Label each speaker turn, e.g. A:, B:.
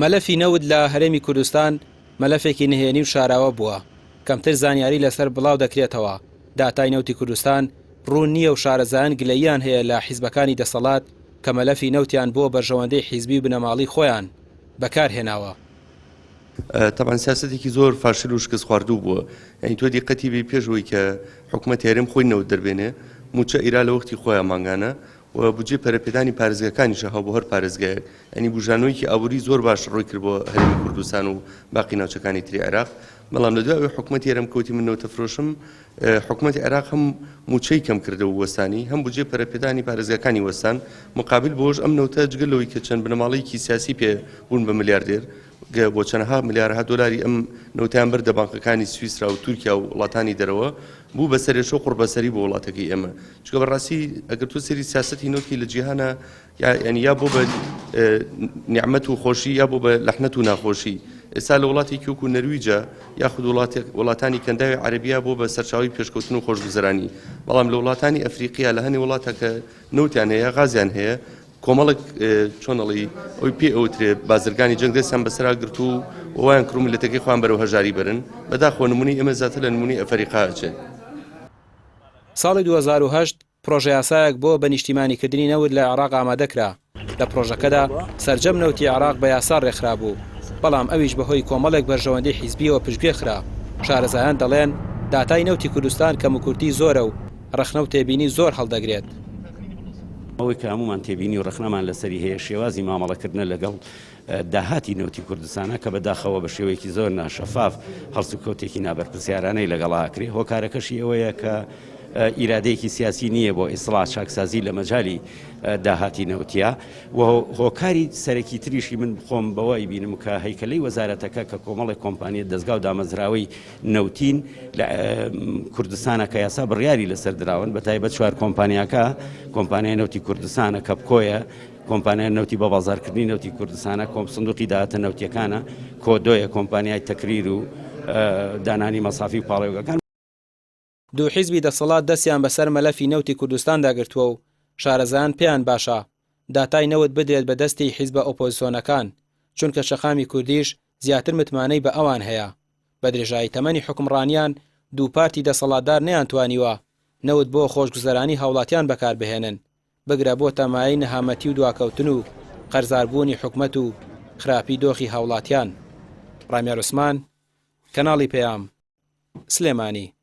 A: مەلەفی نەوت لە هەرێمی کوردستان مەلەفێکی نهێنی و شاراوە بووە، کەمتر زانیاری لەسەر بڵاو دەکرێتەوە، داتای نەوتی کوردستان ڕوون نییە و شارەزایان گلەییان هەیە لە حیزبەکانی دەسەڵات کە مەلەفی نەوتیان بۆ بەرژەوەندەی حیزبی و بنەماڵی خۆیان بەکار هێناوە.
B: تەبعەن سیاسەتێکی زۆر فاشل و شکست خواردوو بووە یانی تۆ دیقەتی بی پێش ئەوەی کە حکومەتی هەرێم خۆی نەوت دەربێنێ موچە ئیرا لە وەختی خۆیان مانگانە و بودجەی پەرەپێدانی پارێزگاکانیشە هەو بۆ هەر پارێزگایەک یانی بوژانەوەیەکی ئابووری زۆر باش ڕووی کرد بۆ هەرێمی کوردستان و باقی ناوچەکانی تری عێراق بەڵام لە دوای ئەوەی حکومەتی هەرێم کەوتی من نەوتە فرۆشم حکومەتی عێراق هەم موچەی کەم کردەوە و وەستانی هەم بودجەی پەرەپێدانی پارێزگاکانی وەستان مقابل بەوەش ئەم نەوتە جگە لەوەی کە چەند بنەماڵەیەکی سیاسی پێ بوون بە ملیاردێر بۆ چەنەها ملیارەها دۆلاری ئەم نەوتەیان بردە بانقەکانی سویسرا و تورکیا و وڵاتانی دەرەوە بوو بە سەرێشە و قوڕبەسەری بۆ وڵاتەکەی ئێمە چونکە بەڕاستی ئەگەر تۆ سەیری سیاسەتی نەوتکەی لە جیهانە یعنی یا بۆ بە نیعمەت و خۆشی یا بۆ بە لەحنەت و ناخۆشی ئێستا لە وڵاتێکی وەکو نەرویجە یاخود وڵاتێک وڵاتانی کەنداوی عەرەبیا بۆ بە سەرچاوی پێشکەوتن و خۆشگوزەرانی بەڵام لە وڵاتانی ئەفریقیا لە هەنێ وڵاتە کە نەوتیان هەیە غازیان هەیە کۆمەڵێک چۆن ئەڵێی ئەوی پێ ئەوترێ بازرگانی جەنگ دەستیان بەسەرا گرتوو و وایان کردو میللەتەکەی خۆیان بەرەو هەژاری بەرن، بەداخەوە نمونەی ئێمە زیاتر لە نمونەی ئەفەریقا ئەچێ.
A: ساڵی 2008 پڕۆژەیاسایەک بۆ بە نیشتیمانیکردنی نەوت لە عێراق ئامادەکرا، لە پڕۆژەکەدا سەرجەم نەوتی عێراق بە یاسا ڕێکخرابوو، بەڵام ئەویش بەهۆی کۆمەڵێک بەرژەوەندی حیزبییەوە پشتگوێ خرا. شارەزایان دەڵێن، داتای نەوتی کوردستان کەموکورتی زۆرە و ڕەخنە و تێبینی زۆر هەڵدەگرێت.
C: ئەوەی کە هەموومان تێبینی و ڕەخنەمان لەسەری هەیە شێوازی مامەڵەکردنە لەگەڵ داهاتی نەوتی کوردستانە کە بەداخەوە بە شێوەیەکی زۆر ناشەفاف هەڵسوکەوتێکی نابەرپرسیارانەی لەگەڵا ئەکرێ هۆکارەکەشی ئەوەیە کە ئیرادەیەکی سیاسی نییە بۆ ئیسڵاح چاکسازی لە مەجالی داهاتی نەوتیا و هۆکاری سەرەکی تریشی من خۆم بەوە ئەیبینم کە هەیکەلەی وەزارەتەکە کە کۆمەڵێک کۆمپانیە دەزگا و دامەزراوەی نەوتین لە کوردستانە کە یاسا بڕیاری لەسەر دراون بە تایبەت چوار کۆمپانیاکە کۆمپانیای نەوتی کوردستانە کەپکۆیە کۆمپانیای نەوتی بە بازارکردنی نەوتی کوردستانە کۆم سندوقی داهاتە نەوتیەکانە کۆدۆیە کۆمپانیای تەکریر و دانانی مەسافی و پاڵێوگەکان.
A: دوو حیزبی دەسەڵات دەستیان بەسەر مەلەفی نەوتی کوردستاندا گرتووە و شارەزایان پێیان باشە داتای نەوت بدرێت بە دەستی حیزبە ئۆپۆزسۆنەکان، چونکە شەقامی کوردیش زیاتر متمانەی بە ئەوان هەیە. بە درێژایی تەمەنی حوکمڕانیان دوو پارتی دەسەڵاتدار نەیانتوانیوە نەوت بۆ خۆشگوزەرانی هاوڵاتیان بەکاربهێنن، بگرە بۆتە مایەی نەهامەتی و دواکەوتن و قەرزاربوونی حکومەت و خراپی دۆخی هاوڵاتیان. ڕامیار عوسمان، کەناڵی پەیام، سلێمانی.